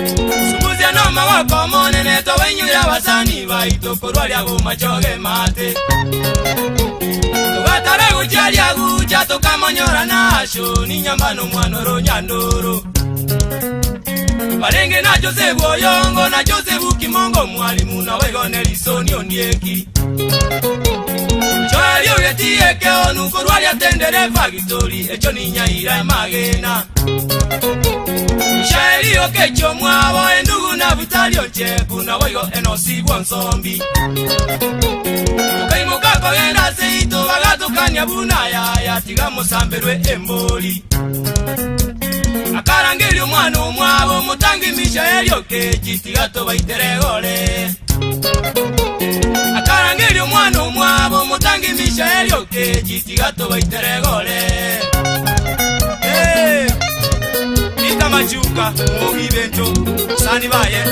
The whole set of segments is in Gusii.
Sugusia nomogoko omonene tobainyore abasani baito korwa aria bomachoge mate. Togatara gochia aria gucha tokamonyora Nahashoni nyamba nomwana oro Nyandoro. Barenge na Josefu oyongo na Josefu Kimongo mwalimu naboigo Nelisoni Ondieki. Joeli ogetie ekeonu korwa aria tendere fagitori echo ninyaira amagena. Mishaeli okechi omwabo endugu Nafutali oncheku naboigo Enosi bw'onsombi. Tokaimoka kogenda ase ito bagatokania buna yaya tiga mosamberwe embori. Akarangeria omwana omwabo omotangi Mishaeli okechi tiga tobaitere egoree. Akarangeria omwana omwabo omotangi Mishaeli okechi tiga tobaitere egoree. Hey! Peter Machuka, Mwogi Bento, Sani Baye.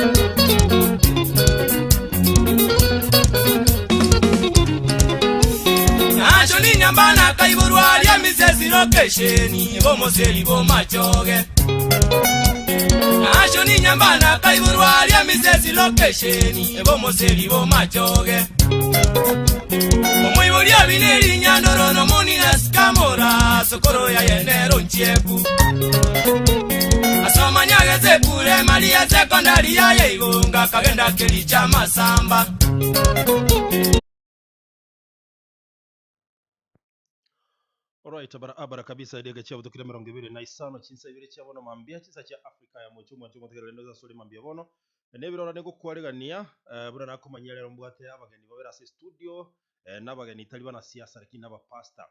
Nacho ni nyambana kaiborwa aria misesi lokesheni bomoseri bomachoge. Nacho ni nyambana kaiborwa aria misesi lokesheni bomoseri bomachoge. Omoibori abineri nyandoro nomoni na sikamora sokoro yaye nero nchieku. Asomanya ageze kure Maria sekondari yaye igonga kagenda kericha masamba. Alright, barabara kabisa edege chia butokire 25 chinsa ibere chia bono mambia chinsa chia Africa ya mocho mwancho motegerere rende ase mambia bono nebirora nigokwaregania eh, buna nakomanyia rero mbwate abageni babere ase studio eh, nabageni tari bana siasa lakini nabapastor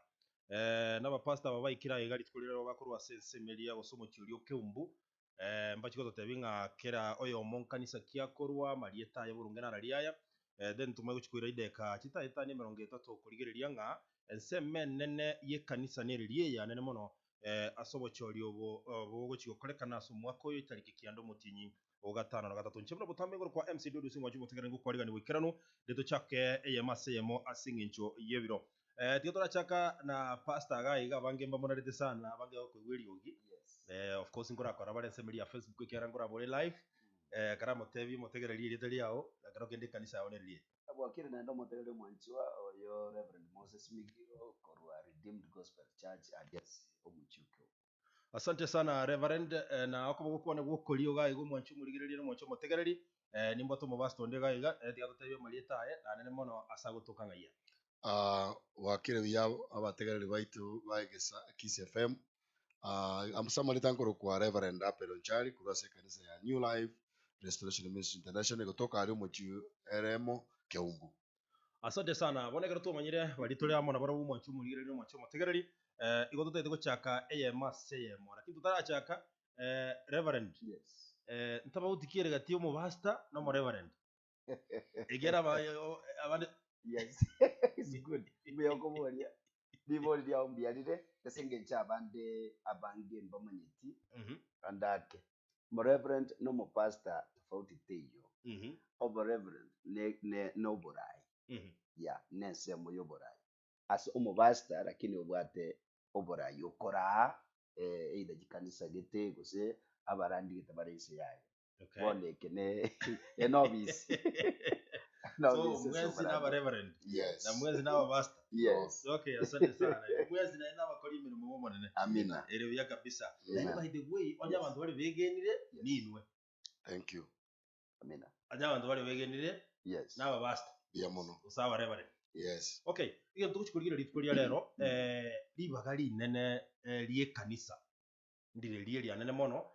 eh, nabapastor aba baikire aiga rituko rero bakorwa ase ensemo eria gose omochie oria o Keumbu eh, mbachi gototebia ng'a kera oyomo nkanisa ki akorwa amarieta aye boronge narari aya eh, then tumanye gochi koira ideka chitaetani 30 korigereria ng'a ensemo enene y'ekanisa nereri eye anene mono eh, ase obochori obo bogochi gokorekana ase omwaka oyo etariki kianda omotienyi o gatano na gatato. Inche buna botambe igoro kwa MC Dudu ase omwancho omotegereri ngokwarigania boikeranu ritochake eyemo ase eyemo ase eng'encho y'ebiro. Eh, tiga torachaka na pastor iga iga abange mbamonarete sana abange bakoigwa eriogi. Eh, of course nkorakora bare ensemo eria ya Facebook ekiagera nkorabore live eh, karamotebie omotegereri erieta riao ekero kende ekanisa yao nereri eye. Bwakire naende omotegereri omwanchwa oyo Reverend Moses Migiro korwa Redeemed Gospel Church aria ase omochie o Keumbu. Asante sana Reverend eh, na okoboko kwane gwokorio iga iga omwanchi omorigereria na omwanchi omotegereri eh, nimbwate omopastor onde iga iga eh, tiga totebie amarieta aye nanene mono ase agotoka ng'ai aya. Ah, bwakire buya abategereri baito ba Egesa Kiss FM. Ah, ase amarita nkorokwa Reverend Abel Onchari korwa ase ekanisa ya New Life Restoration Ministry International egotoka aria omochie eremo Keumbu. Asante sana. Bono ekero twamanyire baria tore amo nabarabwo omwanchi omorigereria na omwanchi omotegereri, eh, igo totagete gochaka eyemo ase eyemo. Lakini totarachaka, eh, Reverend, Yes. eh, ntabauti ki ere gati ya omopastor na omoreverend? Ekiagera aba- abande Yes. It's good. Mbuya okoboria. Ribori riao mbuya rire ase engencho abande abange mbamanyeti ande ake. Omoreverend na omopastor tofauti teiyo. Oboreverend ne ne noborai. Yeah, nensemo yoborai. Ase omopastor lakini obwate oborai okoraa either chikanisa gete gose abarandi gete bare inse yaye. Okay. Bono eke ne enobisi. So mwensi naba reverend Yes. na mwensi naba pastor. Yes. Okay, asante sana. Mwensi naye nabakora emirimo b'Omonene. Amina. Ere buya kabisa. Amen. Naende by the way, onye Yes. abanto bare begenire ninwe. Thank you. Amina. Onye abanto bare begenire Yes. naba pastor Mbuya mono. gose aba reverend. Yes. Okay, egento togochi korigereria rituko ria rero, eh, ribaga rinene eh, ri'ekanisa ndire riria rianene mono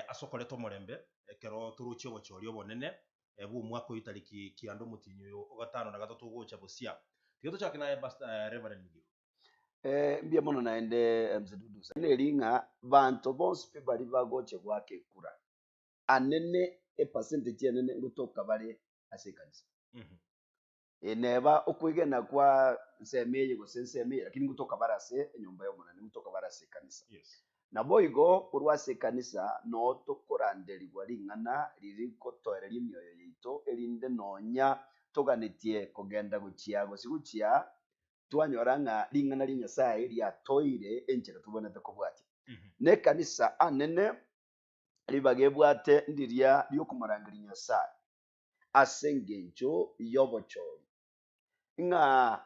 ase okoreta omorembe ekero torochie obochori obonene bw'omwaka oyio tariki kianda omotienyi oyo o gatano na gatato ogocha bosia. Tiga tochake naye Pastor Reverend Migiro. Eh, mbuya mono naende Mzee Dudusa. Neri ng'a banto bonsi pi baria bagocha goaka ekura, anene epercentage enene ngotoka bare ase ekanisa. Eh, neba okwegena kwa nsemo eye gose ensemo eye, lakini ngotoka bare ase enyomba y'Omonene, ngotoka bare ase ekanisa. Yes. Naboigo korwa ase ekanisa noo tokoranderigwa ring'ana riri gotoereria emioyo yaito, erinde nonya toganetie kogenda gochia gose gochia, twanyora ng'a ring'ana ria Nyasae riatoeire enchera tobwenerete kobwatia. Nekanisa anene. Ribaga ebwate ndiria riokomorangeria Nyasae ase engencho y'obochori, ng'a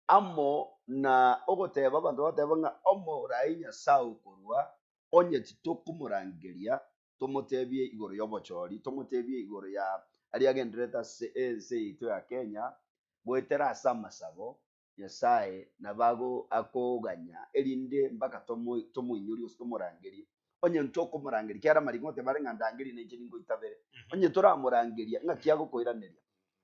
amo na ogoteba abanto bagoteba ng'a omorai Nyasae okorua, onye titokomorangeria tomotebie igoro y'obochori, tomotebie igoro ya aria agendererete ase ense yaito ya Kenya, goetera ase amasabo, Nyasae nabo ago akoganya erinde mpaka tomo tomoinyorie gose tomorangerie. Onye ntokomorangeria, ekiagera amariko ngoteba are ng'a ndangerie na inche ningoitabere. Onye toramorangeria, ng'aki agokoiraneria?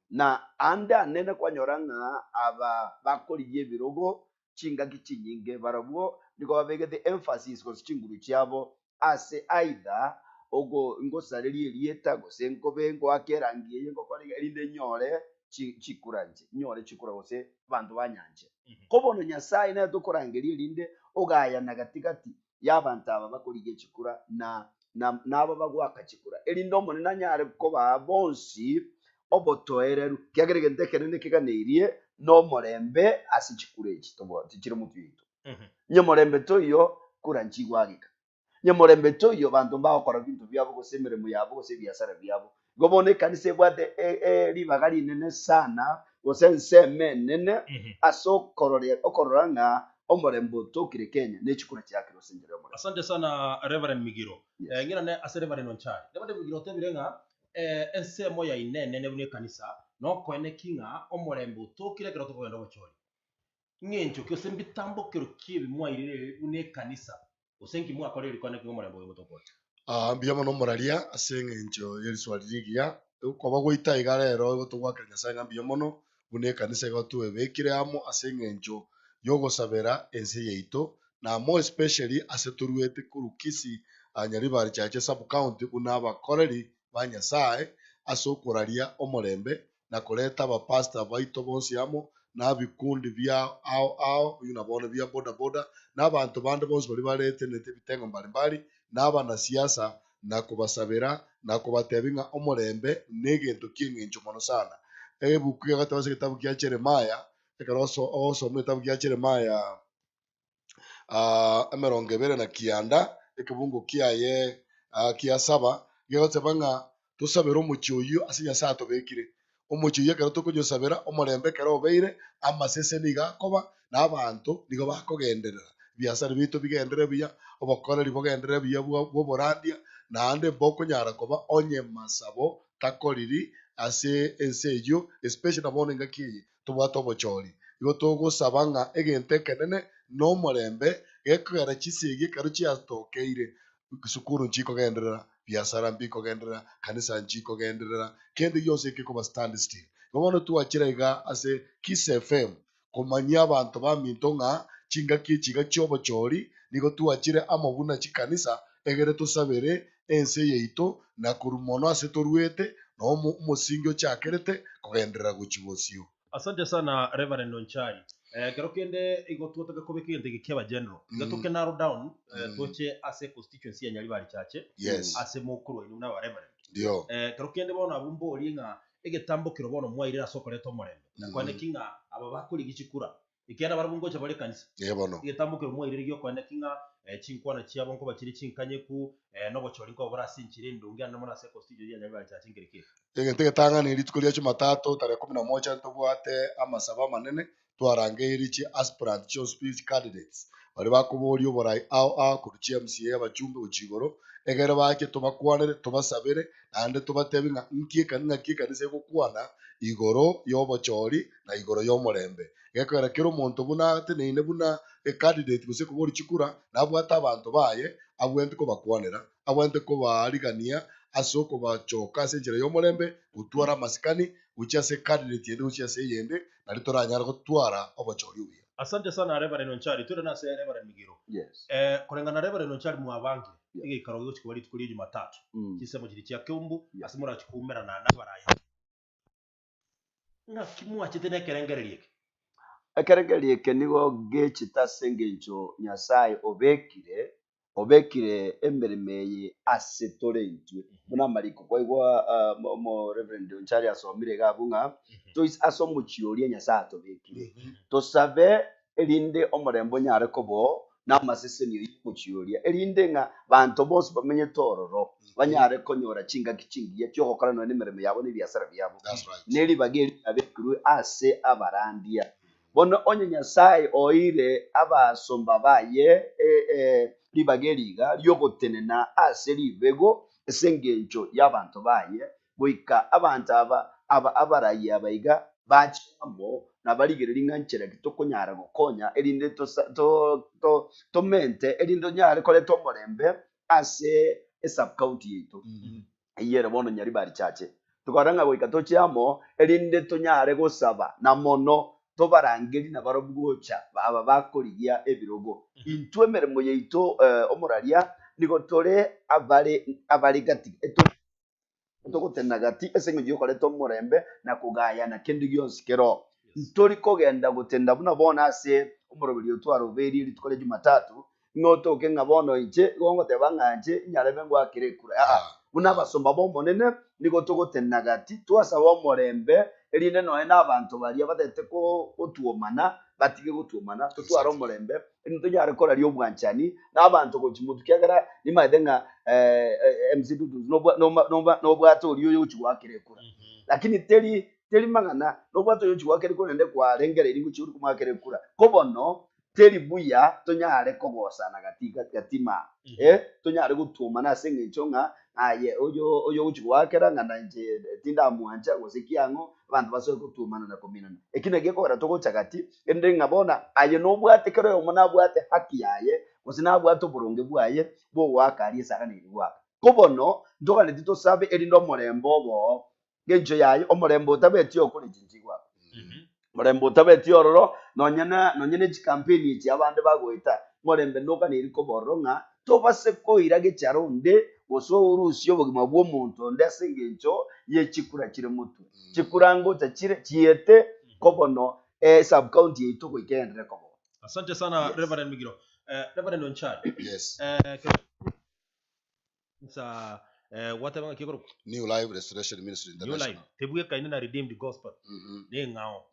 Na ande anene kwanyora ng'a aba bakorigia ebirogo chingaki chinyinge, barabwo nigo babegete emphasis gose chinguru chiabo ase either ogo ngosarerie erieta gose nkobe ngoake erangi eye ngokora iga erinde nyore chi chikura inche, nyore chikura gose abanto banyanche. Ko bono Nyasaye nere tokorangeria erinde ogayana gati gati y'abanto aba bakorigia chikura na na naba bagoaka chikura, erinde Omonene anyare kobaa bonsi obotoereru, ekiagera egento ekenene keganeirie nomorembe ase chikura echi tobwate chire motwe yaito. Nyamorembe toiyo kura nchigwageka. Nyamorembe toiyo banto mbagokora binto biabo gose emeremo yabo gose ebiasara biabo. Igo bono ekanisa ebwate ribaga rinene sana gose ensemo enene ase okorora ng'a omorembe otokire Kenya ne chikura chiakire ase enchera y'omorembe. Asante sana Reverend Migiro. Yes. Ng'irane ase Reverend Onchari. Reverend Migiro otebire ng'a ensemo yaino enene buna ekanisa nokoeneki ng'a omorembe otokire ekero tokogenda obochori. Ng'encho ki gose mbitambokero ki ebi mwairire buna ekanisa, gose nki mwakorire rikwana ki ng'omorembe oyo gotokora? Aa, mbuya mono omoraria ase eng'encho ye riswali rigiya. Okoba gwaito aiga rero igo togoakera Nyasae ng'a mbuya mono, buna ekanisa igo twebekire amo ase eng'encho y'ogosabera ense yaito, na more especially ase toruete korwa Kisii, Nyaribari Chache Sub-County buna abakoreri ba Nyasae ase okoraria omorembe na koreta abapastor baito bonsi amo, na ebikundi bia ao ao, buna bono bia boda boda, na abanto bande bonsi baria baretenete ebitengo mbari mbari, na abanasiasa, na kobasabera, na kobatebia ng'a omorembe negento ki'engencho mono sana. Ebuku egoteba ase egetabu kia Jeremiah, ekero oso ogosoma egetabu kia Jeremiah emerongo ebere na kianda, ekebungo kiaye kia saba, gegoteba ng'a tosabere omochie oyio ase Nyasae atobekire. Omochie oyio ekero tokonyosabera, omorembe ekero obeire, amasese nigo akoba, na abanto nigo bakogenderera. Ebiasara biaito bigenderere buya, obokoreri bogenderere buya bwa bw'oborandia, naende mbokonyara koba onye masabo takoriri ase ense eyio, especially na bono engaki eye tobwate obochori. Igo togosaba ng'a egento ekenene nomorembe gekogera chisegi ekero chiatokeire, sukuru nchikogenderera, biasara mbikogenderera, kanisa nchikogenderera, kende gionsi ekekoba stand still. Igo bono twachire iga ase Kiss FM komanyia abanto baminto ng'a chingaki echi iga chiobochori nigo twachire amo buna chikanisa egere tosabere ense yaito na korwa mono ase toruete, na omosingi ochakerete kogenderera gochia bosio. Asante sana Reverend Onchari. Ekero kende igo twataka kobeka egento eke kiaba general. Iga toke narrow down toche ase constituency ya Nyaribari Chache Yes. ase mokorwa inwe buna aba Reverend. Ndio. Ekero kende bono abwo mborie ng'a egetambokero bono mwairire ase okoreta omorembe. Nakwane ki ng'a aba bakorigia chikura Ekiagera barabwo ngocha bare ekanisa. Ee bono. Egetambo keria mwairire gi'okoenda ki ng'a chinkwana chiabo nkoba chire chinkanyeku, na obochori nkoba bore ase enchera endonge ande mono ase econstituency ya Nyaribari Church nkere ki? Egento egetang'ani rituko ria Jumatatu tarehe kumi na moja ntobwate amasabo amanene twarangeirie chi aspirant chionsi pi chi candidates baria bakoboria oborai ao ao korwa chi MCA abachumbe gochia igoro egere bache tobakwanere tobasabere naende tobatebie ng'a nki ekani ng'aki ekanisa egokwana igoro y'obochori na igoro y'omorembe. Gekogera kera omonto buna ateneine buna ecandidate gose koboria chikura, nabwate abanto baye abwenerete kobakwanera, abwenerete kobaarigania ase okobachoka ase enchera y'omorembe, gotwara amasikani gochia ase ecandidate ende gochia ase eyende, nario toranyare gotwara obochori obuya. Asante sana Reverend Onchari. Twende nase Reverend Migiro. Yes. Koreng'ana na Reverend Onchari mwabange Yeah. egeikaro gegochia koba rituko ria Jumatatu chinsemo chiria chia Keumbu ase morachie koumerana nabaraya. Ng'aki mwachete nekerengererio eke? Ekerengererio eke nigo gechete ase engencho Nyasae obekire, obekire emeremo eye ase tore intwe. Buna amariko kwaigwa omo Reverend Onchari asomire iga abwo ng'a toise ase omochie oria Nyasae atobekire, tosabe erinde omorembe onyare koba oo. Namasesenio y'omochie oria, erinde ng'a banto bonsi bamenyete ororo banyare konyora chingaki chingiya chi'ogokora nonya nemeremo yabo na ebiasara biabo, That's right. ne ribaga eri riabekirwe ase abarandia. Bono onye Nyasae oeire abasomba baye ribaga eri iga ri'ogotenena ase ribego ase engencho y'abanto baye, goika abanto aba aba abarai aba iga bache amo na barigererie ng'a nchera ki tokonyara gokonya erinde tosa to to tomente erinde tonyare koreta omorembe ase esub-county yaito. Eyio ere bono Nyaribari Chache. Tokarora ng'a goika toche amo erinde tonyare gosaba na mono tobarangerie nabarobwo gocha aba bakorigia ebirogo. Intwe emeremo yaito omoraria nigo tore abare abare gati togotenena gati ase engencho y'okoreta omorembe na kogayana kende gionsi keroo. Ntori kogenda gotenda buna bono ase omoroberi otwarobeirie rituko ria Jumatatu, ng'a otoke ng'a bono inche igo ngoteba ng'a inche inyarebe ngoakere ekura. Aa, buna abasomba b'Omonene nigo togotenena gati, twasaba omorembe, erinde nonya nabanto baria batagete gotwomana batige gotwomana, totware omorembe, erinde tonyare koraria obwanchani nabanto gochia motwe, ekiagera nimanyete ng'a MC Dudus nobwate oria oyogochia goakera ekura. Lakini teri teri mang'ana nobwate oyogochia goakera ekura naende kwarengereiri ngochia ore komoakera ekura. Ko bono teri buya tonyare kogosana gati gati maa, eh, tonyare gotwomana ase eng'encho ng'a aye oyo oyogochia goakera ng'a na inche tindamwancha gose kiang'o, abanto basoe gotwomana na kominana. Eki nakio gekogera togocha gati, erinde ng'a bono aye nobwate kera oyomo nabwate haki yaye, gose nabwate oboronge bwaye bw'ogoaka aria esagane eria goaka. Ko bono, ntoganeti tosabe erinde omorembe obe oo, Ngencho yaye, omorembe otabeti okore chinchigwa igwabo. Omorembe otabeti ororo, nonya na nonya ne chikampeni echi abande bagoeta, omorembe noganeri koba ororo ng'a tobase koira gechara onde gose orusie obogima bw'omonto onde ase engencho ye chikura chire motwe. Chikura ngocha chire chiete ko bono esub county yaito goika egenderere koba oo. Asante sana Yes. Reverend Migiro. Reverend Onchari. Yes. Nsa eh, gwateba ng'aki ekorokwa? New Life Restoration Ministry New Life International. tebwekaine na Redeemed Gospel Mhm, neng'ao.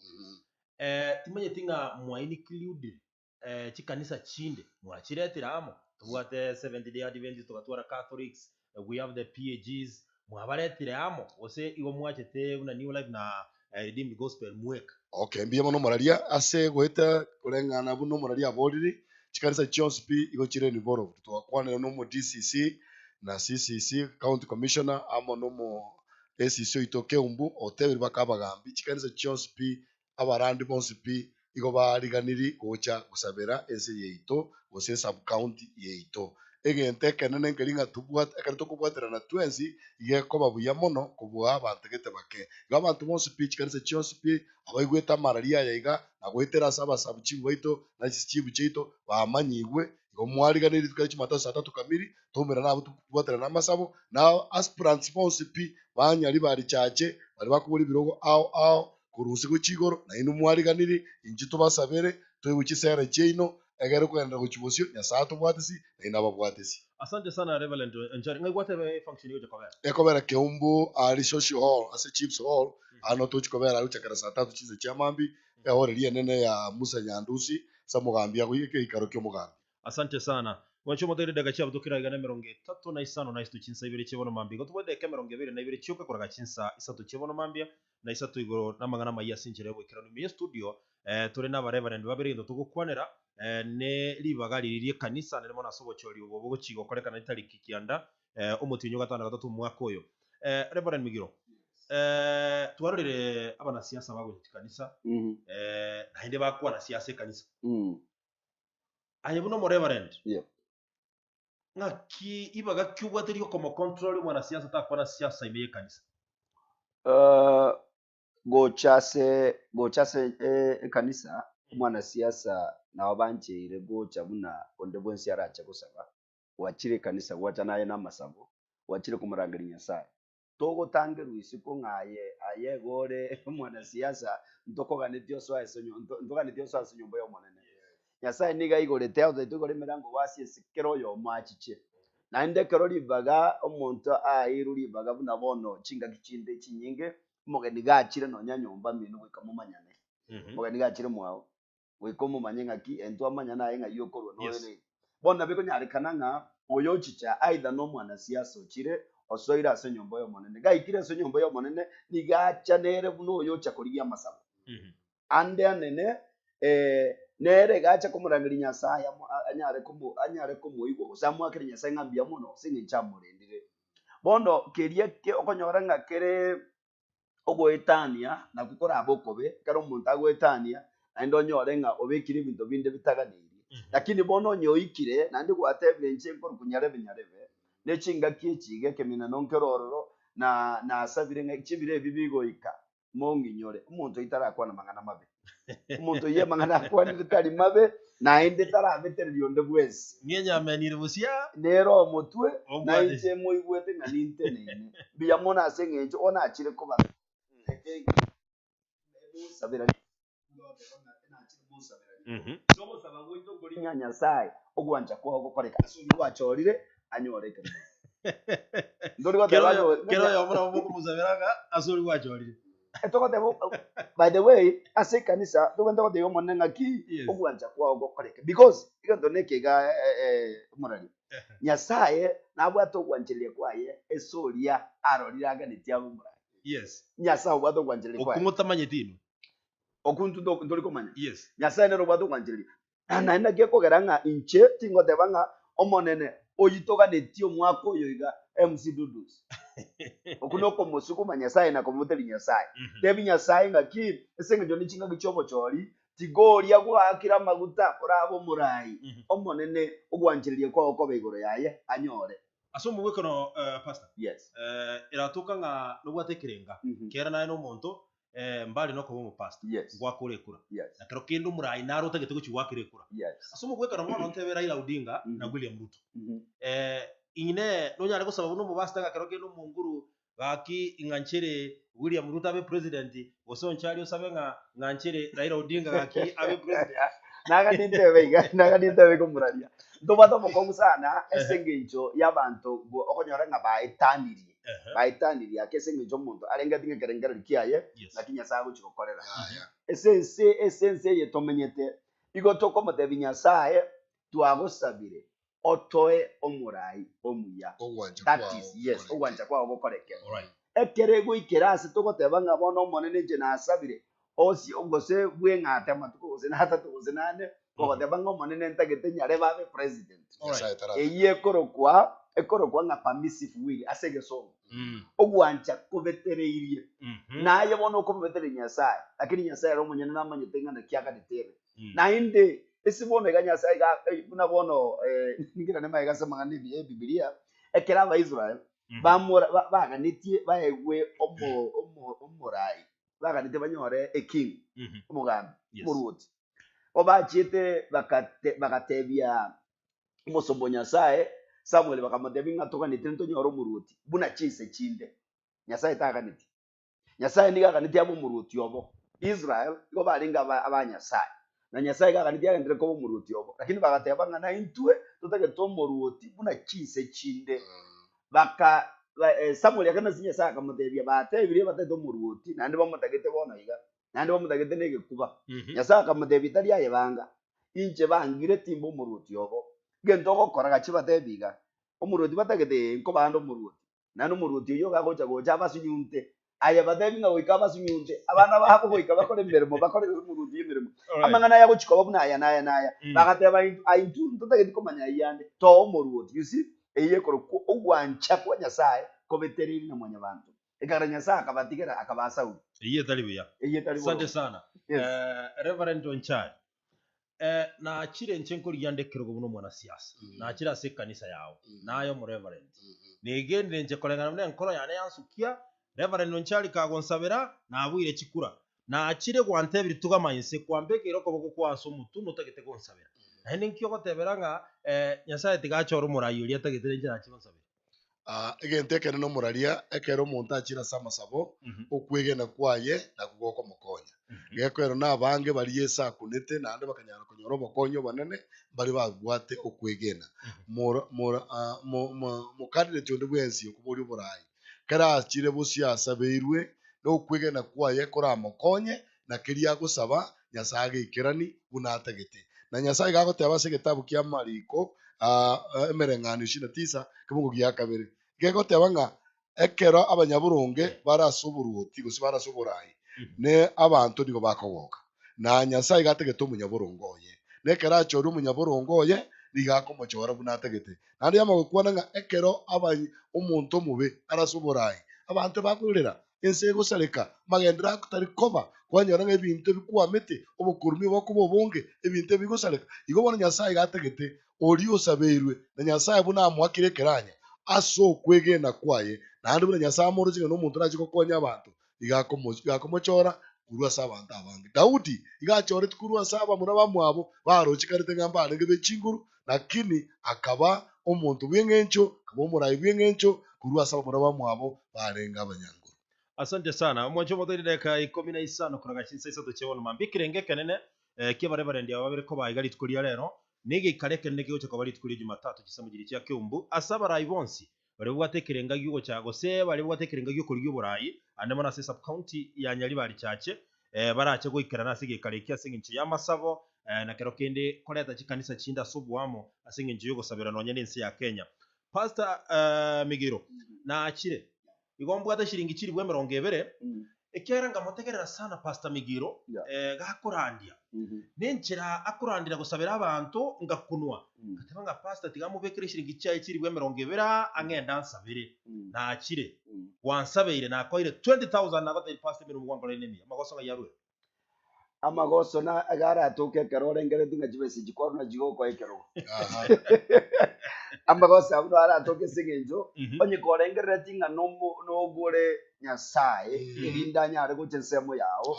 Eh, timanyeti ng'a mwa include eh, chikanisa chinde mwachiretire amo tobwate Seventh Day Adventist togatwara Catholics eh, we have the PAGs mwabaretire amo gose igo mwachete buna New Life na eh, Redeemed Gospel mweka. Okay, mbuya mono omoraria ase goeta koreng'ana buna omoraria aborire, chikanisa chionsi pi igo chire involved. Twakwanire na omo DCC na CCC, County Commissioner amo na omo ACC oito Keumbu, otebire baka abagambi, chikanisa chionsi pi, abarandi bonsi pi igo bariganiri gocha gosabera ense yaito gose esub county yaito. Egento ekenene nkeri ng'a tobwate ekero tokobwaterana twensi iga ekoba buya mono kobua abanto gete bake. Igo abanto bonsi pi chikanisa chionsi pi abaigwete amararia aya iga na goetera ase abasabu chibu baito na chichibu chiaito bamanyigwe igo mwariganiri rituko ria jumatatu saa tatu kamiri toumerane abwo tobwaterane amasabo na aspirants bonsi pi banyari barichache baria bakobora ebirogo ao ao korwa inse gochia igoro, nainwe mwariganiri, inche tobasabere, toigwe chisera chiaino, egere kogenderera gochia bosio, Nyasae atobwatisi, nainwe ababwatisi. Asante sana Reverend Onchari. Ng'ai gwateba efunction egocha kobera? Ekobera Keumbu aria Social Hall ase Chiefs Hall, ano tochi kobera aria gochakera saa tatu chinsa chia mambia, ehall eria enene ya Musa Nyandusi, ase omogambi agoika egeikaro ki'omogambi. Asante sana. Mwanche omotegereri dakika chiabo kera iga nemerongo etato na isano na isato chinsa ibere chia bono mambia. Igo tobwate dakika emerongo ebere na ibere chioka koraga chinsa isato chia bono mambia na isato igoro namang'ana amayia ase enchera y'oboikeranu. Ime y'estudio eh, tore nabareverend babere egento togokwanera eh, ne ribaga riria ri'ekanisa naende mono ase obochori obo bogochi gokorekana ritariki kianda eh, omotienyi o gatano na gatato omwaka oyo. Eh, Reverend Migiro, eh, twarorire abanasiasa bagocha chikanisa eh, naende bakwana siasa ekanisa. Aye buna omoreverend, Yep. ng'aki ibaga ki obwate riokomocontrol omwanasiasa takwana siasa ime y'ekanisa? Eh, gocha ase gocha ase eh, ekanisa omwanasiasa nabo bancheire gocha buna onde bwensi arache gosaba gwachire ekanisa gwacha naye namasabo gwachire komorangeria Nyasaye togotangerwa isiko ng'a aye aye iga ore omwanasiasa ntokoganetie osoe ase nyo ntoganetie osoe ase enyomba y'Omonene. Nyasaye nigo aigorete agotoita igoro emerango gwase ense kera oyomo achiche. Naende ekero ribaga omonto aeirwe ribaga buna bono chingaki chinde chinyinge, omogeni gachire nonya nyomba mino goika momanyane. Omogeni gachire mwao. Goika omomanye ng'aki intwe amanya naye ng'ai okorwa noyo Yes. nere. Bono nabo ekonyarekana ng'a oyo ochicha either nomwanasiasa ochire osoire ase enyomba y'Omonene. Gaikire ase enyomba y'Omonene nigo acha nere buna oyo ocha korigia amasabo. Ande anene eh, nere iga acha komorangeria Nyasaye amo- a- anyare komo anyare komoigwa gose amoakere Nyasaye ng'a mbuya mono ase eng'encho amorendire. Bono keria ke okonyora ng'a kere ogoetania nakwo korabe okobe, ekero omonto agoetania naende onyore ng'a obekire ebinto binde bitaganeirie. Lakini bono onye oikire naende gwatebire inche nkorokwa nyarebe nyarebe, ne chingaki echi iga ekeminano nkere ororo, na nasabire ng'a chibiro ebi bigoika mong'inyore. Omonto oyio tarakwana mang'ana mabe. Omonto oyio amang'ana akwanire tari mabe, naende tarabetereria onde bwensi. Ng'enyamenire bosia. Nere omotwe, na Ombwate. inche moigwete ng'a ninteneine. Mbuya mono ase eng'encho onachire koba Ase ogosaba gwaito nkori ng'a Nyasae ogwancha kwao gokoreke ase oria gwachorire anyore ekerogo. Ntori goteba Kera ng'a kera oyomo nabo mokomosabera ng'a ase oria gwachorire. Togoteba by the way ase ekanisa tobwenerete gotebia omonene ng'aki Yes. ogwancha kwao gokoreke because egento neke iga omorari Nyasaye nabwate ogwanchereria kwaye ase oria arorire aganetie abe omorai. Yes. Nyasaye obwate ogwanchereria Okwo kwaye. motamanyeti inwe. Okwo intwe nto- ntori komanya. Yes. Nyasaye nere obwate ogwanchereria. Na naende naki ekogera ng'a inche tingoteba ng'a Omonene oyio toganetie omwaka oyo iga MC Dudus. Okwo nokomosukuma Nyasaye na komoteria Nyasaye. Tebi Nyasaye ng'aki ase eng'encho ne chingaki chi'obochori, tiga oria gwaakire amaguta orabe omorai. Omonene ogwanchereria kwao kobe igoro yaye anyore. Ase omogwekano Pastor, Yes. eratoka ng'a nobwate ekerenga, kera naye nomonto mbare nokoba omopastor, Yes. ngwakore ekura. Yes. Na kero kende omorai naro otagete gochia goakera ekura. Yes. Ase omogwekano bono ntebe Raila Odinga na William Ruto. Inee nonyare gosaba buna omopastor ng'a kero kende omonguru gaki ing'anchere William Ruto abe president gose onchari osabe ng'a ng'anchere Raila Odinga gaki abe president? Naga nintebe iga, naga nintebe iga omoraria. Ntobwate obokong'u sana ase eng'encho y'abanto okonyora ng'a baetanirie. Baetanirie ake ase eng'encho omonto arengeti ng'a ekerengererio kiaye Yes. naki Nyasae agochia gokorera. Yaya. Ase ense ase ense eye tomenyete, igo tokomotebia Nyasae, twagosabire otoe omorai omuya. Ogwancha That kwao is, yes, gokoreke. ogwancha kwao gokoreke. Alright. Ekero egoikera ase togoteba ng'a bono Omonene inche nasabire, osie gose bweng'ate amatuko gose na atato gose na ane, kogoteba ng'a Omonene ntagete nyarebe abe president. Nyasaye Alright. tarataka. Eyio ekorokwa ekorokwa ng'a permissive will ase egesongo. Ogwancha kobetereirie. Naye bono okomobetereria Nyasae, lakini Nyasae ere omonyene namanyete ng'a naki aganete ere. Naende ase bono iga Nyasae iga buna bono ning'irane magega ase amang'ana y'Ebibilia, ekero Abaisrael bamora baganetie baegwe omo omo omorai, baganetie banyore eking, omogambi, omoruoti. Bo bachiete bakate bagatebia omosomba o Nyasae Samuel bakamotebia ng'a toganetie ntonyore omoruoti buna chinse chinde. Nyasae taganetie. Nyasae nigo aganetie abe omoruoti obo. Israel nigo barenge aba aba Nyasae, na Nyasae iga aganetie agenderere koba omoruoti obo. Lakini bagateba ng'a naintwe totagete omoruoti buna chinse chinde. Baka ba eh, Samuel akagenda ase Nyasae akamotebia, batebirie batagete omoruoti, naende bamotagete bono iga, naende bamotagete na egekuba. Nyasae akamotebia, tari aye banga, inche bangire timba omoruoti obo. Egento ogokora gachia batebi iga, omoruoti batagete ee, nkobande omoruoti. Naende omoruoti oyio gagocha gocha abasunyunte, aye batebi ng'a goika abasunyunte, abana babo goika bakore emeremo, bakore omoruoti oyio emeremo. Alright. Amang'ana aya agochia koba buna aya na aya na aya. Bagateba intwe, aye intwe ntotageti komanya ayio ande, toa omoruoti. You see, eyio ekorokwa ogwancha kwa Nyasaye kobetereirie na mwanyabanto. Ekagera Nyasaye akabatigera akabaa Sauli. Eyio etari buya. Eyio etari Asante boronge. sana. Yes. Reverend Onchari, nachire inche nkorigia nde ekerogo buna omwanasiasa, nachire ase ekanisa yao, naye omoreverend. Negenire inche koreng'ana buna enkoro yane yansukia, Reverend Onchari kagonsabera, nabuire chikura. Nachire gwantebirie tugama inse, kwambekeire okoboko kwao ase omotwe notagete gonsabera. Naende nki ogotebera ng'a Nyasaye tiga achore omorai oria atagete na inche nachire onsabere? Ah, egento ekenene omoraria, ekero omonto achire ase amasabo, okwegena kwaye nakwo gokomokonya. Gekoera na abange baria Yeso akunete naende bakanyara konyora obokonyi obonene, mbare babwate okwegena. Mora mora ah, mo- mo- mocandidate onde bwensi okoboria oborai, kera achire bosio asabeirwe, na okwegena kwaye koramokonye, na keria agosaba. Nyasae ageikerani buna atagete. Na Nyasae iga agoteba ase egetabu kia amariko emereng'anio ishirini na tisa ekemungo gia kabere, gegoteba ng'a ekero abanyaboronge bare ase oboruoti gose bare ase oborai, ne abanto nigo bakogoka. Na Nyasae iga atagete omonyaboronge oye. Na ekero achoria omonyaboronge oye, nigo akomochora buna atagete. Naende yamanya gokwana ng'a ekero omonto omobe are ase oborai, abanto bakorera, ense egosareka, amagenderero ako tari koba, kwanyora ng'a ebinto ebikwamete, obokurumi bokoba obonge, ebinto ebi bigosareka. Igo bono Nyasae iga atagete oria osabeirwe na Nyasae buna amoakire ekeranya ase okwegena kwaye, naende buna Nyasae amoroche ng'a nomonto orache gokonya abanto, iga akomochora korwa ase abanto abange. Daudi iga achoretwe korwa ase abamura bamwabo barochekanete ng'a mbarenge be chinguru, lakini akaba omonto bw'eng'encho, akaba omorai bw'eng'encho korwa ase abamura bamwabo barenge abanyanguru. Asante sana. Omwancho omotoiri dakika ikomi na isano koraga chinsa isato chia bono mambia. Ekerengo ekenene ki'abarebarendi aba babere koba iga rituko ria rero, negeikaro ekenene kegocha koba rituko ria Jumatatu chinsemo chiria chia Keumbu, ase abarai bonsi baria babwate ekerenga gi'ogocha gose baria babwate ekerenga gi'okorigia oborai ande mono ase esub-county ya Nyaribari Chache barache goikerana ase egeikaro eke ase engencho y'amasabo na kero kende koreta chikanisa chinde ase oboamo ase engencho y'ogosabera nonya nense ya Kenya. Pastor Migiro nachire igo mbwate chiringi chilifu emerongo ebere ekiagera nkamotegerera sana Pastor Migiro gakorandia nenchera akorandera gosabera abanto ngakunwa ngateba ng'a pastor tiga amobekere chiringi chiaye chilifu emerongo ebere aa ang'ende ansabere nachire gwansabeire nakoeire 20,000 nagotebirie pastor emeremo gwankoreire nemiya amagoso ng'ai arwete. Amagoso na iga aratoke ekero orengereretie ng'a chibesa echi kwarwa nachi gokoa ekerogo. Amagoso abwo naro aratoke ase eng'encho onye korengereretie ng'a nomo nogore Nyasaye erinde anyare gocha ensemo yao,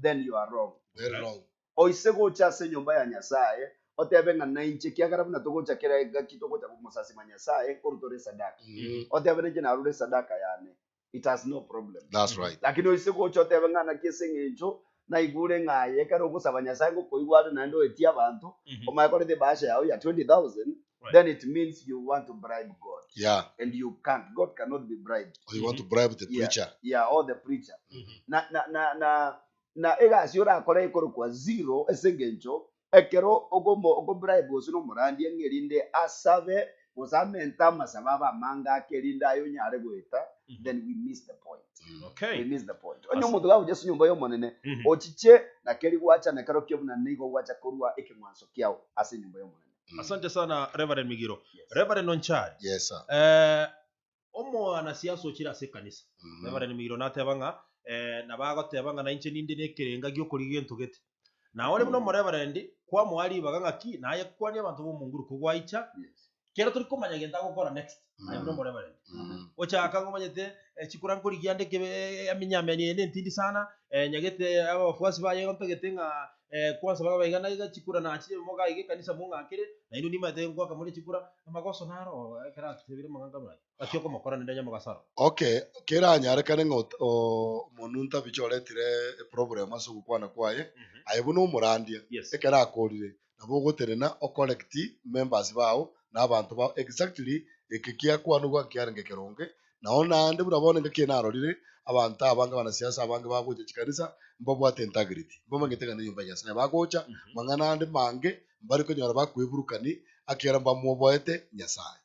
then you are wrong. Very wrong. Oise gocha ase enyomba ya Nyasaye, otebe ng'a nainche, ekiagera buna togocha kera engaki togocha komosasima Nyasaye, nkorwa tore esadaka. Otebe nainche narure esadaka yane, it has no problem. That's right. Lakini oise gocha otebe ng'a naki ase eng'encho naigure ng'a aye ekero ogosaba Nyasaye ngokoigwa are naende oetie abanto, omanye koreta ebahasha yao ya 20,000, then it means you want to bribe God. Yeah. And you can't. God cannot be bribed. Or you want to bribe the Yeah. preacher. Yeah, or the preacher. Na na na na na egasi orakore ekorokwa zero ase engencho ekero ogomo ogobribe gose nomorandia ng'a erinde asabe gose amente amasabo abe amange ake erinde aye onyare goeta then we miss the point. We Okay. miss the point. Onye omonto gagocha ase enyomba y'Omonene, Mhm. ochiche na keri gwacha na kero kia buna nigo gwacha korua ekeng'wanso kiao ase enyomba y'Omonene. Asante sana Reverend Migiro. Yes. Reverend Onchari. Yes, sir. Eh, omwanasiasa ochire ase ekanisa. Mhm. Reverend Migiro nateba ng'a eh, nabo agoteba ng'a nainche ninde nekerenga giokorigia gento gete. Na ore buna omoreverend kwamoa ribaga ng'aki naye kwania abanto b'omonguru kogwaicha Yes. kero tori komanya gento agokora next aye buna omoreverend. Ochaka ng'a omanyete eh, chikura nkorigia nde kebe eminyameni eye nentindi sana eh, nyagete abafuasi baye igo ntagete ng'a eh, kwanza babe iga na iga chikura nachire moga iga ekanisa mong'akere nainwe nimanyete ngoaka more chikura amagoso naro ekero atebire amang'ana buna ayio. Gaki okomokora nende onye mogasaro. Okay, keranyarekane ng'a ot- o- omonto ntabicha oretire eproblem ase ogokwana kwaye, aye buna omorandia, Yes. ekero akorire, nabo ogotenena ocorrect members bao na abanto bao exactly eke kiakwanigwa nkiarenge keronge, nao naende buna bono engaki eye narorire, abanto abange abanasiasa abange bagocha chikanisa, mbabwate integrity, mbamanyete ng'a nenyomba ya Nyasaye bagocha, mang'ana ande mange mbare konyora bakoeburukani akiagera mbamwoboete Nyasaye.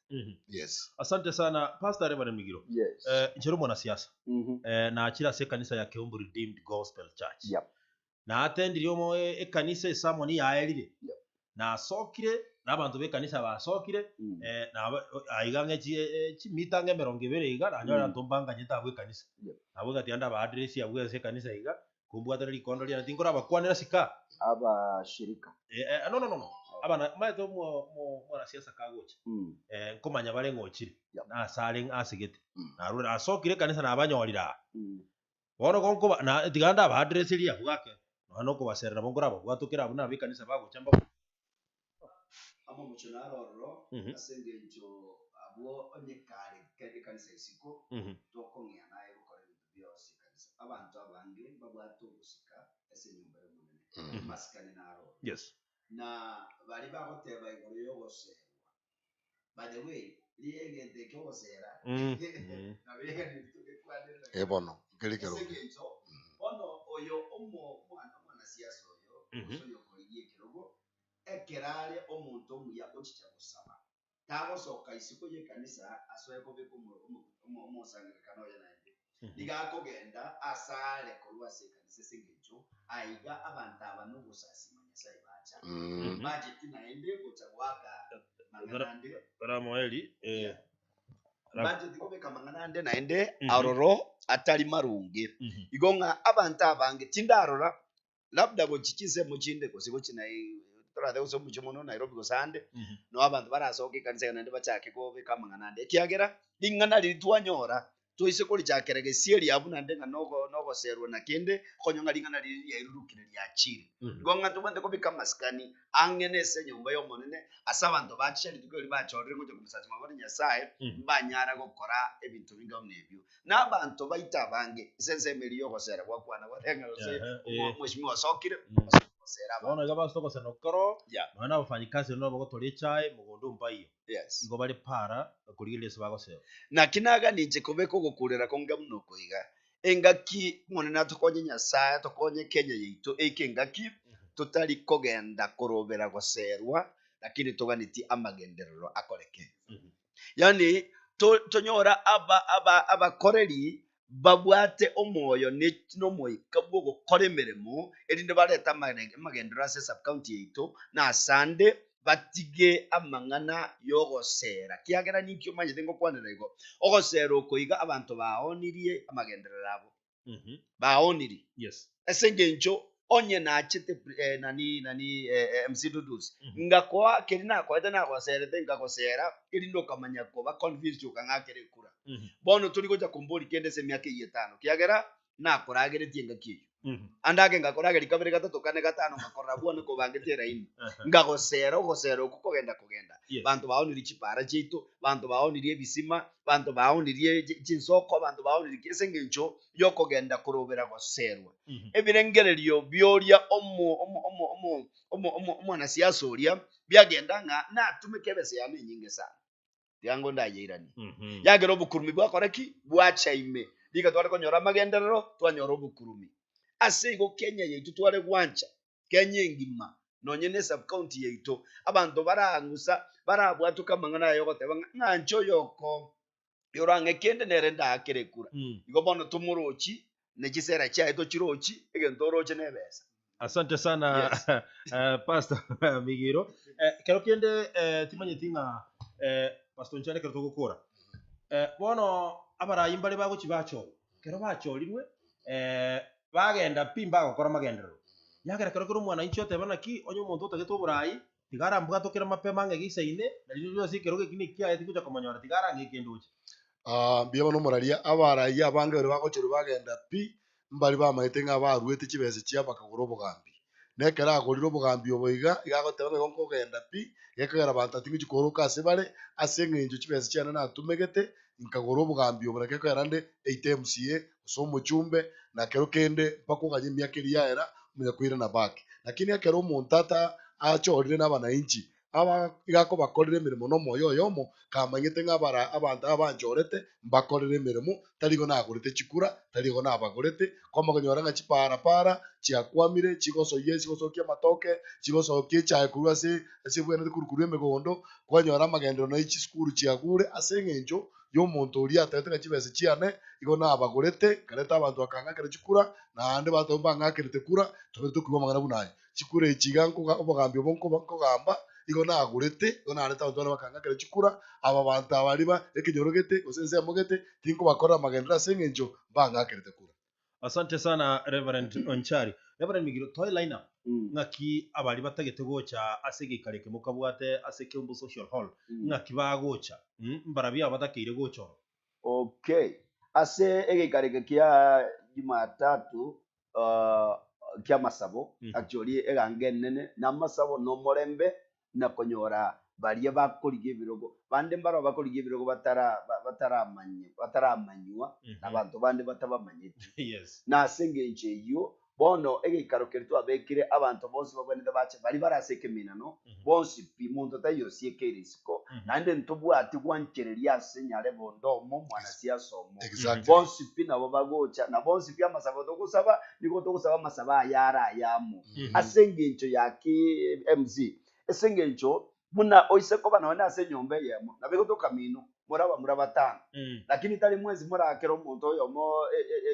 Yes. Asante sana Pastor Reverend Migiro. Yes. Eh, inche ore omwanasiasa Mhm. eh, nachire ase ekanisa ya Keumbu Redeemed Gospel Church. Yep. Natendirie omo ekanisa esamoni yaerire. Yep. Nasokire na abanto b'ekanisa basokire Mm. eh, naba aiga ng'e chi chimita ang'e emerongo ebere iga nanyora Mm. abanto mbanganyete abwo ekanisa. Yep. Nabo ngatiga ndaba address abwo ase ekanisa iga, kombwatera rikondo riane tinkorabakwanera sika. Abashirika. Eh, eh, no, no, no, no. Abana omanyete omo omo omwanasiasa kagocha Mm. eh, nkomanya bare ng'a ochire Yep. nase are asegete. Mm. Narure nasokire ekanisa nabanyorire aa. Mm. Bono gonkoba na tiga ndaba address abwo gake, nonya nokobaserera nabo nkorababwatokere abwo nabe ekanisa bagocha mba Amamocho naro ororo Mhm. ase engencho abwo onye kare kere ekanisa isiko Mhm. tokong'ea naye gokora ebinto bionsi ekanisa. Abanto abange mbabwate ogosika ase enyomba y'Omonene. Amasikani naro ororo. Yes. Na baria bagoteba igoro y'ogoserwa, by the way, riria egento eke ogosera Mm. Mm. nabo eganeti togekwanere Eh bono, nkeri ase keronge. engencho bono oyo omo omwana omwanasiasa oyo Mm. Gose oyokorigia ekerogo, ekero are omonto omuya ochicha gosaba, tagosoka isiko y'ekanisa asoe kobeka omosangererekano oye naende. Nigo akogenda asare korwa ase ekanisa ase engencho aiga abanto aba nogosasima Nyasae bacha. Mbacheti naende gocha goaka mang'ana ande. Ramoeli, eh, Mbacheti kobeka amang'ana ande naende aroro atari maronge. Igo ng'a abanto abange tindarora labda gochia chinsemo chinde gose gochia nai torate gose omochie mono Nairobi gose ande, noo abanto barasoke ekanisa eye naende bachake kobeka amang'ana ande. Ekiagera ring'ana riria twanyora, toise korichakera gesieri abwo naende ng'a nogo nogoserwa na kende, okonyora ng'a ring'ana riria riairurukire riachire. Igo ng'a tobwenerete kobeka amasikani ang'e na ase enyomba y'Omonene, ase abanto bachicha rituko erio bachorire gocha komosasima bare Nyasae, mbanyara gokora ebinto binga buna ebio. Na abanto baito abange ase ensemo eria y'ogosera gwakwana gwateba ng'a gose Ehe, eh. omweshimiwa osokire, gosera Bono abanto. iga base ogosera okoro, Yeah. nonya na abafanyikazi nabo bagotora echae mogondo mbaiyo. Yes. Igo bare para korigereria ase bagosera. Naki nagania inche kobeka ogokurera konge buna oko iga, engaki Omonene atokonye Nyasae atokonye Kenya yaito eike engaki totari kogenda korobera goserwa lakini toganetie amagenderero akoreke. Yaani to- tonyore aba aba abakoreri babwate omoyo ne nomoika bw'ogokora emeremo, erinde barete amare amagenderero ase esub-county yaito, na asande batige amang'ana y'ogosera, kiagera ninki omanyete ngokwanera igo? Ogosera oko iga abanto baonirie amagenderero abo. Baonirie. Yes. Ase engencho onye nachete eh, nani nani eh, eh, MC Dudus ngakoa keri nakoete nagoserete nkagosera erinde okamanya koba convinced okang'akera ekura. Bono tori gocha kombori kende ase emiaka eyio etano kiagera nakorageretie engaki eyio. Ande ake ngakorageria kabere gatato kane gatano ngakorora bwane kobangete eraini. Ngagosera ogosera okwo kogenda kogenda. Yes. Banto baonirie chipara chiaito, banto baonirie ebisima, banto baonirie chinsoko, abanto baonirie ki ase engencho y'okogenda korobera goserwa. Ebirengererio bioria omo omo omo omo omo omo omwanasiasa oria biagenda ng'a natumeke ebesa yane enyinge sana, tiga ngo ndayeiranie. Yagera obokurumi bwakora ki? Bwacha ime. Riika tware konyora amagenderero, twanyora obokurumi. Ase igo Kenya yaito tware gwancha Kenya engima, nonye ne sub-county yaito, abanto barang'usa, barabwatoke amang'ana aya ogoteba ng'a ng'anche oyoko yorang'e kende nere ndaakere ekura. Igo bono tomorochi, ne chisera chiaye tochirochi, egento oroche nebesa. Asante sana Yes. eh, Pastor Migiro. Eh, kero kende eh, timanyeti ng'a eh, Pastor Nchare kero togokora. Eh, bono abarayi mbare bagochi bachorwa. Kero bachorirwe eh, bagenda pi mbagokora amagenderero. Yagera kero kere omwananchi oteba naki onye omonto otagete oborai tiga arambwatokere mapema ang'e gesaine na riria rionsi ekerogo eki nekiaye tigocha komonyora tiga arang'e kende oche. Ah, mbuya bono omoraria, abarai abange baria bagochorwa bagenda pi, mbari bamaete ng'a baruete chibesa chiabo bakagora obogambi. Na ekero agorire obogambi obo iga, iga agoteba ng'a igo nkogenda pi, gekogera abanto ating'ochi kooroka ase bare, ase eng'encho chibesa chiane natumegete, Nkagora obogambi obo, na gekogera nde eite MCA, gose omochumbe, na kero kende mpaka oganye emiaka eria yaera, omanye koirana back. Lakini ekero omonto ata achorire na abanainchi, aba iga akobakorera emeremo nomoyo oyomo, kamanyete ng'a abara abanto aba banchorete, mbakorere emeremo, tari igo nagorete chikura, tari igo nabagorete, kwamanya ng'a chipara para chiakwamire, chigosoyia chigosokia amatoke, chigosokia echae korwa ase ase ebwenerete korwa korwa emegondo, kwanyora amagenderero na chisukuru chiagure ase eng'encho y'omonto oria atebete ng'a chibesa chiane igo nabagorete, nkareta abanto bakang'akera chikura, naende bateba mbang'akerete kura, tobere tokoigwa amang'ana buna aya. Chikura echi iga nkoga obogambi obo nkoba nkogamba, igo nagorete, igo narete abanto bane bakang'akera chikura, aba banto aba riba ekenyoro gete, gose ensemo gete, tinkobakorera amagenderero ase eng'encho mbang'akerete kura. Asante sana Reverend Onchari. Reverend Migiro, toe line up Mm. ng'aki abari batagete gocha ase egeikaro eke mokabwate ase Keumbu Social Hall, Mm. ng'aki bagocha? Mm, mbarabio aba batakeire gocha oro? Okay. Ase egeikaro eke kia Jumatatu uh, ki'amasabo, Mhm. actually egango enene namasabo na omorembe na konyora baria bakorigia ebirogo. Bande mbaroo bakorigia ebirogo batara ba- bataramanye bataramanywa na abanto bande batabamanyeti. Yes. Na ase engencho eyio, Bono egeikaro keria twabekire, abanto bonsi babwenerete bache, baria bare ase ekeminano, bonsi pi, monto taiyo osiekeire isiko, naende ntobwati gwanchereria ase nyarebe onde omo, mwanasiasa omo. Exactly. Bonsi pi nabo bagocha, na bonsi pi amasabo togosaba, nigo togosaba amasabo aya are ayamo. Ase engencho ya ki MC? Ase engencho buna oise koba nonye ase enyomba eyemo, nabo egotoka mino, more abamura batano, lakini tari mwensi morakere omonto oyomo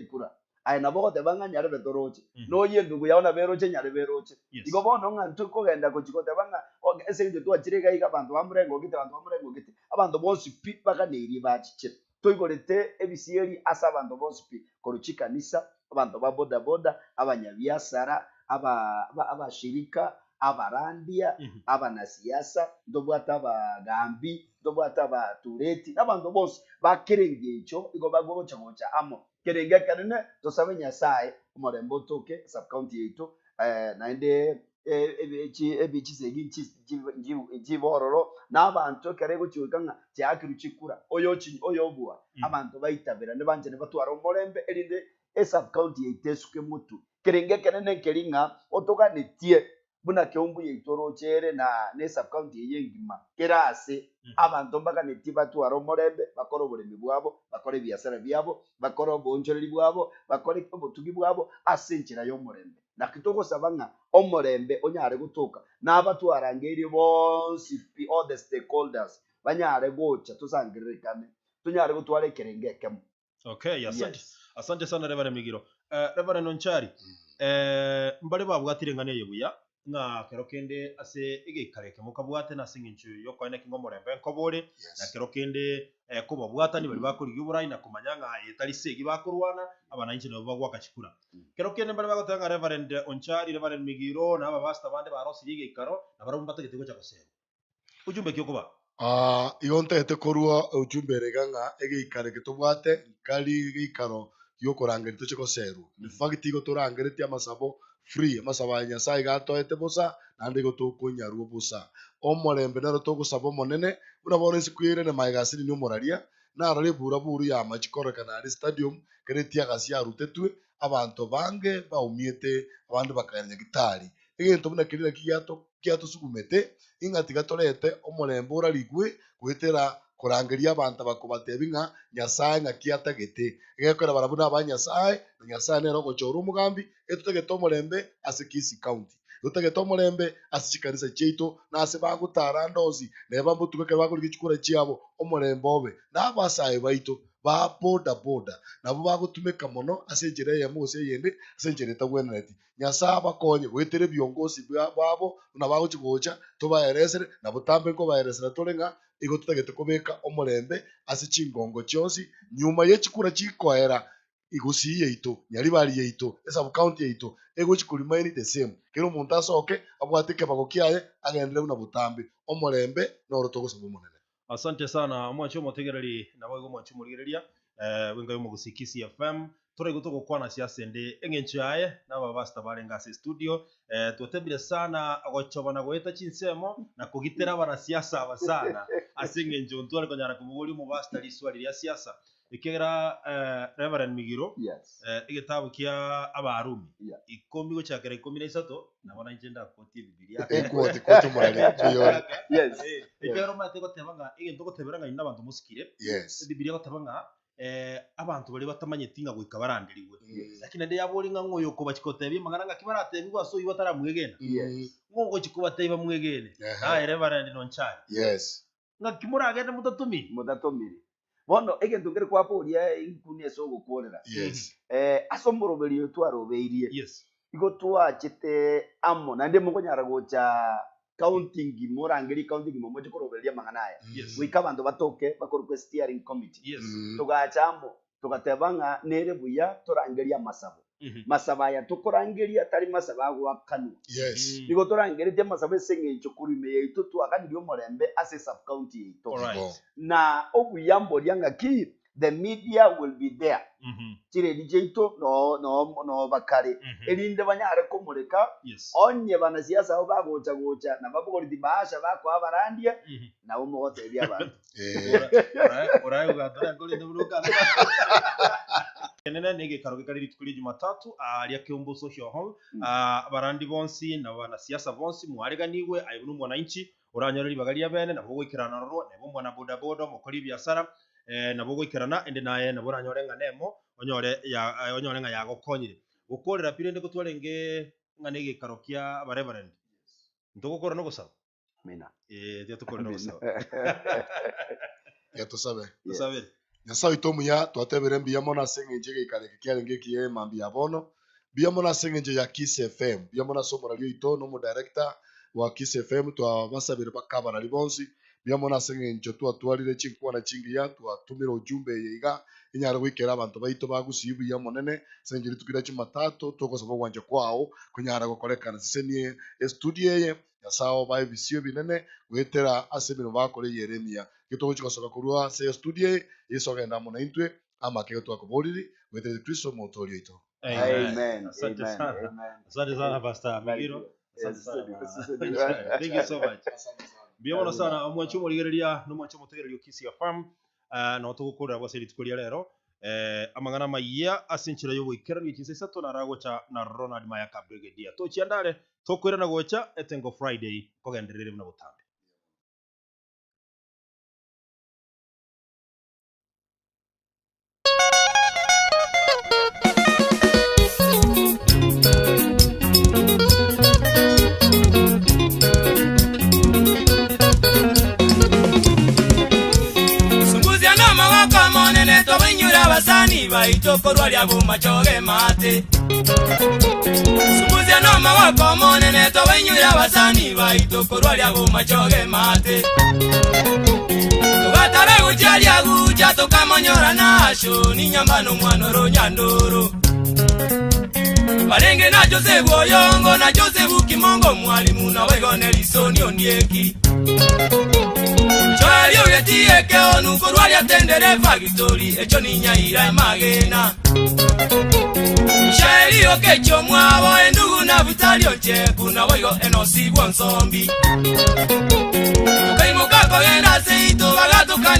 ekura. Aye nabo ogoteba ng'a nyarebe toroche, na oyio endugu yao nabo eroche nyarebe eroche. Igo bono ng'a intwe kogenda gochia goteba ng'a ase eng'encho twachire iga iga abanto bamorengo gete, abanto bamorengo gete, abanto bonsi pi baganeirie bachiche. Toigorete ebisieri ase abanto bonsi pi, korwa chikanisa, abanto ba bodaboda, abanyabiasara, aba abashirika, abarandia, abanasiasa, ntobwate abagaambi, ntobwate abatureti, na abanto bonsi ba kera engencho igo bagocha gocha amo. Kerenge ekenene tosabe Nyasae omorembe otoke sub-county yaito naende chisegi nchibe ororo na abanto ekero egochia goika ng'a chiakirwe chikura oyobua abanto baitaberane banchane batware omorembe erinde esub-county yaito esuke motwe. Kerenge ekenene nkeri ng'a otoganetie buna keumbu yaito oroche ere na ne sub-county eye engima kera ase abanto mbaganetie batware omorembe, bakore oboremi bwabo, bakore ebiasara biabo, bakore oboonchoreri bwabo, bakore obotugi bwabo ase enchera y'omorembe. Naki togosaba ng'a omorembe onyare gotoka, na abatwarangeirie bonsi pi, all the stakeholders, banyare gocha tosangererekane, tonyare gotwara ekerengo ekemo. Okay, asante. Yes. Asante sana Reverend Migiro. Eh, Reverend Onchari, eh, mbare babwatire eng'ana eye buya ng'a kero kende ase egeikaro eke mokabwate na ase eng'encho y'okoena ki ng'a omorembe nkobore na Yes. kero kende eh, kobabwatani baria bakorigia oborai na komanya ng'a etari segi bakorwana abananchi nabo bagwaka chikura. Kero kende mbare bagoteba ng'a Reverend Onchari, Reverend Migiro na abapastor bande barosirie egeikaro na barabwo mbatagete gocha goserwa. Ujumbe ki okoba? Aa, igo ntagete korua ujumbe ere iga ng'a egeikaro eke tobwate nkari geikaro giokorangeria toche goserwa. In fact igo torangeretie amasabo free, amasabo aya Nyasaye iga atoete bosa, naende igo tokonyarwa bosa. Omorembe nero togosaba Omonene, buna bono isiko erende magega ase nini omoraria, narora ebura-buru y'amache kororekana aria stadium, kera etiagasi yarutetwe, abanto bange baumiete, abande bakagenda nyagitari. Egento buna keria naki giato giatosugumete, ing'a tiga torete omorembe orarigwe goetera korangeria abanto aba kobatebia ng'a Nyasae ng'aki atagete. Egekora barabwo naba Nyasae, na Nyasae nere ogochora omogambi, etotagete omorembe ase Kisii County, totagete omorembe ase chikanisa chiaito, na ase bagotara ande onsi, neba mbotuko ekero bakorigia chikura chiabo, omorembe obe. Na abasae baito ba boda boda nabwo bagotumeka mono ase enchera eyemo gose eyende, ase enchera etagwenereti. Nyasae abakonye goetera ebiongosi bwabo buna bagochia gocha, tobaeresere, na botambe nkobaeresera tore ng'a igo totagete kobeka omorembe ase chingongo chionsi, nyuma ye chikura chikoera igusii yaito, Nyaribari yaito, esub-county yaito egochia ko remain the same. Kera omonto asoke abwate ekebago kiaye agenderere buna botambe. Omorembe noro togosaba Omonene. Asante sana omwanchi omotegereri naboigo omwanchi omorigereria eh, bwenka y'omogusii Kisii FM toraigwe togokwana ase asende eng'encho yaye na abapastor barenge ase studio eh, twatebire sana gochoba na goeta chinsemo na kogitera abanasiasa aba sana ase eng'encho ntware konyara komoboria omopastor riswali ria siasa ekiagera eh, Reverend Migiro Yes. eh, egetabu kia Abarumi Yeah. ikomi gochakera ikomi na isato nabo nainche ndakotie ebibilia Ekwoti kwoti omorari mbuya ore. Yes. Eh, ekiagera omanyete goteba ng'a egento ogotebera ng'a inwe abanto mosikire Yes. ebibilia egoteba ng'a eh, abanto baria batamanyeti ng'a goika baranderigwe Mm. lakini naende yabori ng'a ng'o oyo okobachi kotebia amang'ana ng'aki baratebigwe ase oyio bataramwegena Mm. ng'o ogochi kobatebia bamwegene Ehe. naye Reverend Nonchari Yes. Ng'aki moragende motatomiri? Motatomiri. Bono egento nkere kwaboria inkuni ase ogokworera. Yes. Eh, ase omoroberi oyo twarobeirie, Yes. igo twachete amo naende mokonyara gocha county ngima orangerie county ngima moche korobereria amang'ana aya. Yes. Goika abanto batoke bakorokwa steering committee. Yes. Mm. Togacha amo togateba ng'a nere buya torangerie amasabo. Masabo aya tokorangeria tari masabo agoakanwa. Yes. Nigo torangeretie amasabo ase eng'encho korwa ime yaito twaganirie omorembe ase sub-county yaito. Alright. Bo. Na obuya mboria ng'aki? The media will be there. Chiredi chiaito noo noo noo bakare, erinde banyare komoreka, onye banasiasa abwo bagocha gocha na babogoreti bahasha bakoa abarandia, nabo mogotebia abanto. Enene na egekaro gekare rituko ria Jumatatu aaria Keumbu Social Hall. Abarandi bonsi na abanasiasa bonsi mwareganigwe aye buna omwananchi Oranyore ribaga ri'abeene, nabo ogoikerana ororo, neba omwana bodaboda, omokori ebiasara, nabo ogoikerana, ende naye nabo oranyore ng'a nemo, onyore ya onyore ng'a yagokonyire. Gokorera pi rende kotwarenge ng'a negekaro kia abareverend, ntogokora nogosaba? Amina. Eh, tiga tokore Amina. nogosaba. Tiga tosabe. Yes. Tosabere. Nyasae oito omuya, twatebire mbuya mono ase eng'encho y'egeikaro eke kiarenge ekiya emambia ya bono. Mbuya mono ase eng'encho ya Kiss FM. Mbuya mono ase omorari oito na omodirector bwa Kiss FM twabasabire baka abarari bonsi. Mbuya mono ase eng'encho twatwarire chinkwana chingiya, twatomire ujumbe eye iga enyare goikera abanto baito ba Gusii buya Omonene ase eng'encho rituko ria Jumatatu togosaba ogwancha kwao konyara gokorekana. Sesenie estudio eye, Nyasae obae ebisio ebinene goetera ase emeremo bagokora eye ere emiya. Ekero togochia gosoka korwa ase estudio eye, Yeso agende amo naintwe, amake igo twakoboriri, goetera Yeso Kristo Omotoori oito. Amen. Asante Amen. sana. Amen. Asante sana Pastor Migiro. Barikiwe. Asante Yes, sana. sisedi, sisedi. Thank you so much. Mbuya mono Amina. sana omwanchi omorigereria na omwanchi omotegereria o Kisii FM. Uh, nabo togokorera bwase rituko ria rero eh, amang'ana amayia ase enchera y'ogoikerania chinsa isato naragocha na Ronald Mayaka Brigadier. Tochia ndare tokoirana gocha Etengo Friday kogenderere buna botambe. Sungusia namagoko amonene tobainyore abasani baito korwa ria bomachoge mate. Sungusia namagoko amonene tobainyore abasani baito korwa ria bomachoge mate. Togatare gochia ria gucha tokamonyora nasho ninyamba nomwana oro nyandoro. Barenge na Joseph Oyongo na Joseph Kimongo mwalimu na waigo Nelson Ondieki. Choari ogetie keonu korwa ria tendere factory echo ninyaira magena. Shairi okecho mwabo endugu na vitali oncheku na waigo enosi bwonsombi. Tukaimoka kogenda seito bagatukani.